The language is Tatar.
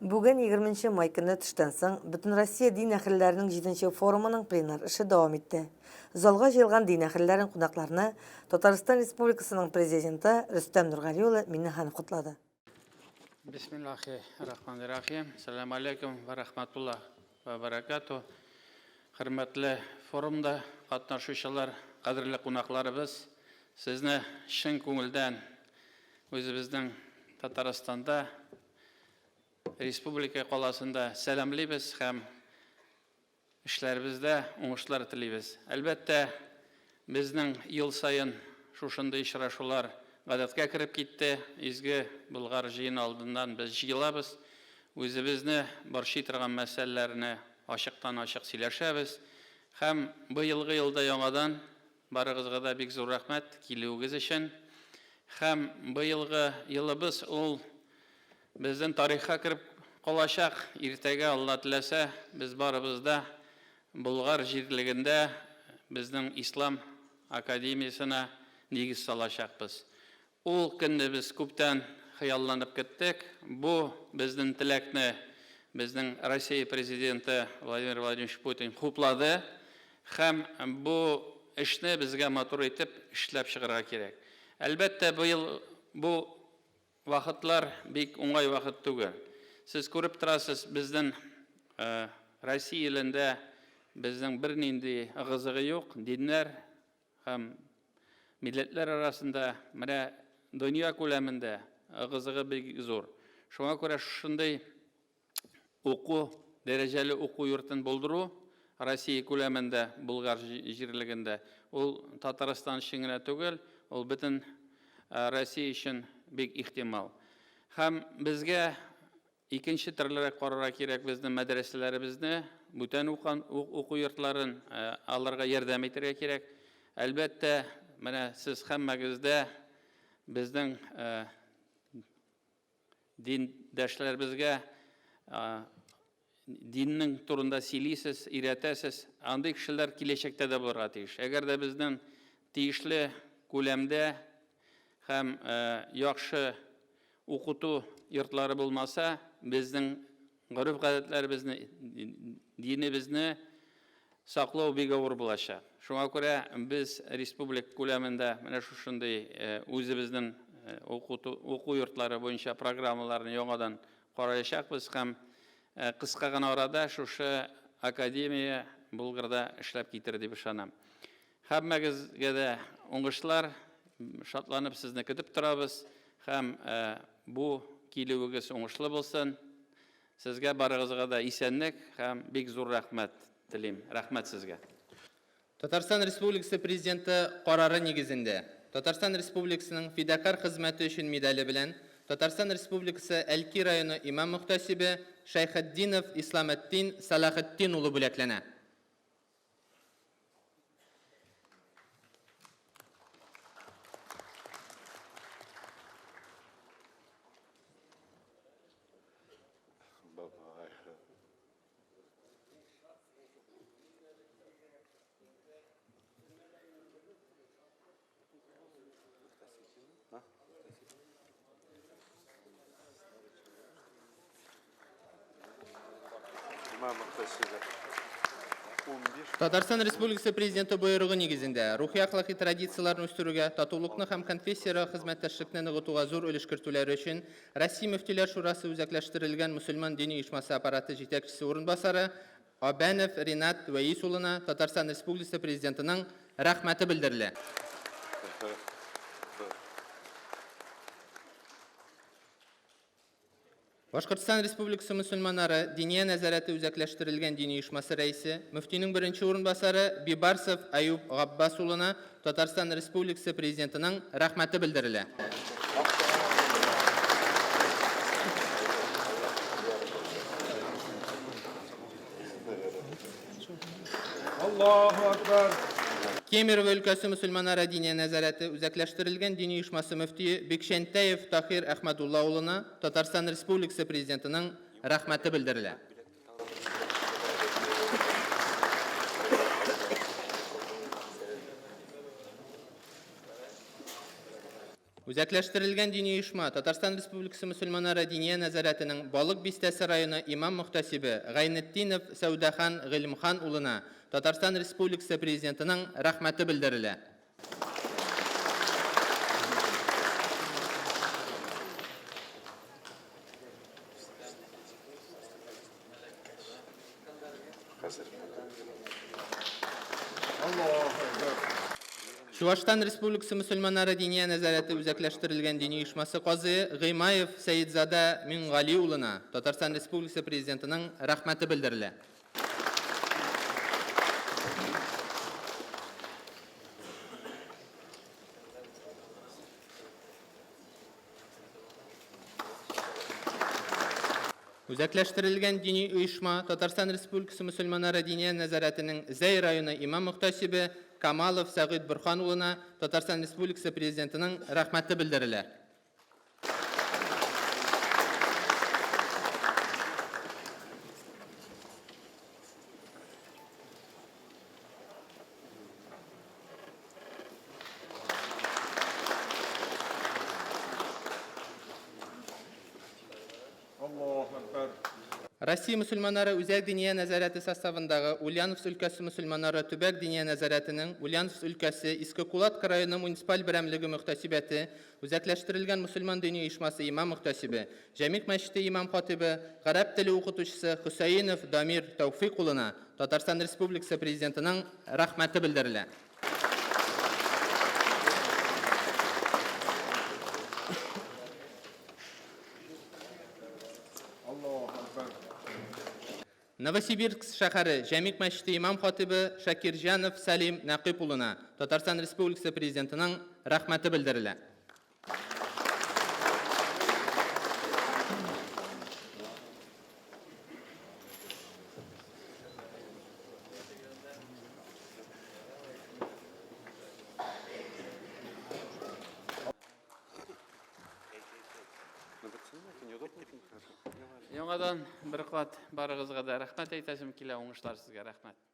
Бүген, егерменче май көнне төштән соң, Бөтенроссия дин әһелләренең җиденче форумының пленар эше дәвам итте. Залга җыелган дин әһелләрен, кунакларны Татарстан Республикасының Президенты Рөстәм Нургали улы Миңнеханов котлады. Бисмиллахи рахмани рахим. Сәлам алейкум ва рахматуллах ва баракату. Хөрмәтле форумда катнашучылар, кадерле кунакларыбыз, сезне чын күңелдән үзебезнең Татарстанда Республика каласында сәламлибез һәм эшләребездә уңышлар телибез. Әлбәттә, безнең ел саен шушындый очрашулар гадәткә кереп китте. Изге Болгар җыены алдыннан без җыелабыз, үзебезне борчый торган мәсьәләләрне ачыктан-ачык сөйләшәбез. Һәм быелгы елда яңадан барыгызга да бик зур рәхмәт килүегез өчен. Һәм быелгы елыбыз ул безнең тарихка кереп калачак. Иртәгә, Алла теләсә, без барыбыз да Болгар җирлегендә безнең Ислам академиясенә нигез салачакбыз. Ул көнне без күптән хыялланып көттек. Бу безнең теләкне безнең Россия Президенты Владимир Владимирович Путин хуплады һәм бу эшне безгә матур итеп эшләп чыгарга кирәк. Әлбәттә, быел бу вакытлар бик уңай вакыт түгел. Сез күреп торасыз, безнең Россия илендә безнең бернинди ыгы-зыгы юк, диннәр Һәм милләтләр арасында, менә дөнья күләмендә ыгы-зыгы бик зур. Шуңа күрә шушындый уку, дәрәҗәле уку йортын булдыру Россия күләмендә, Болгар җирлегендә, ул Татарстан өчен генә түгел, ул бөтен Россия өчен бик ихтимал. Һәм безгә Икенче төрлерәк карарга кирәк безнең мәдрәсәләребезне, бүтән укан уку йортларын, аларга ярдәм итәргә кирәк. Әлбәттә, менә сез һәммәгез дә безнең диндәшләребезгә диннең турында сөйлисез, өйрәтәсез. Андый кешеләр киләчәктә дә булырга тиеш. Әгәр дә безнең тиешле күләмдә һәм яхшы Укыту йортлары булмаса, безнең гореф-гадәтләребезне, динебезне саклау бик авыр булачак. Шуңа күрә без республика күләмендә менә шушындый үзебезнең укыту, уку йортлары буенча программаларны яңадан караячакбыз һәм кыска гына арада шушы академия Булгарда эшләп китер дип ышанам. Һәммәгезгә дә уңышлар, шатланып сезне көтеп торабыз һәм бу килүегез уңышлы булсын. Сезгә барыгызга да исәнлек һәм бик зур рәхмәт телим. Рәхмәт сезгә. Татарстан Республикасы Президенты карары нигезендә, Татарстан Республикасының фидакарь хезмәте өчен медале белән Татарстан Республикасы Әлки районы имам-мөхтәсибе Шәйхетдинов Исламетдин Сәлахетдин улы бүләкләнә. Татарстан Республикасы Президенты боерыгы нигезендә, рухи-әхлакый традицияләрне үстерүгә, татулыкны һәм конфессияләрара хезмәттәшлекне ныгытуга зур өлеш кертүләре өчен Россия Мөфтиләр Шурасы Үзәкләштерелгән мөселман дини оешмасы аппараты җитәкчесе урынбасары Абәнов Ринат Вәис улына Татарстан Республикасы Президентының Рәхмәте белдерелә. Башкортстан Республикасы мөселманнары Диния нәзарәте үзәкләштерелгән дини оешмасы рәисе, мөфтинең беренче урынбасары Бибарсов Аюб Габбас улына Татарстан Республикасы Президентының Рәхмәте белдерелә. Аллаһу акбар! Кемерово өлкәсе мөселманнары Диния нәзарәте үзәкләштерелгән дини оешмасы мөфтие Бикчәнтәев Таһир Әхмәдулла улына Татарстан Республикасы Президентының Рәхмәте белдерелә. Үзәкләштерелгән дини оешма Татарстан Республикасы мөселманнары Диния нәзарәтенең Балык Бистәсе районы имам-мөхтәсибе Гайнетдинов Сәүдәхан Гыйлемхан улына Татарстан Республикасы Президентының Рәхмәте белдерелә. Чуашстан Республикасы мөселманнары Диния нәзарәте үзәкләштерелгән дини оешмасы казые Гыймаев Сәетзадә Миңгали улына Татарстан Республикасы Президентының Рәхмәте белдерелә. Үзәкләштерелгән дини оешма Татарстан Республикасы мөселманнары Диния нәзарәтенең Зәй районы имам-мөхтәсибе Камалов Сәгыйть Борһан улына Татарстан Республикасы Президентының Рәхмәте белдерелә. Россия мөселманнары Үзәк Диния нәзарәте составындагы Ульяновск өлкәсе мөселманнары Төбәк Диния нәзарәтенең Ульяновск өлкәсе Иске Кулатка районы муниципаль берәмлеге мөхтәсибәте Үзәкләштерелгән мөселман дини оешмасы имам-мөхтәсибе, Җәмигъ мәчете имам-хатыйбы, гарәп теле укытучысы Хөсәенов Дамир Тәүфыйк улына Татарстан Республикасы Президентының Рәхмәте белдерелә. Новосибирск шәһәре Җәмигъ мәчете имам-хатыйбы Шакирҗанов Сәлим Нәкыйп улына Татарстан Республикасы Президентының Рәхмәте белдерелә. Яңадан бер кат барыгызга да рәхмәт әйтәсем килә, уңышлар сезгә, рәхмәт.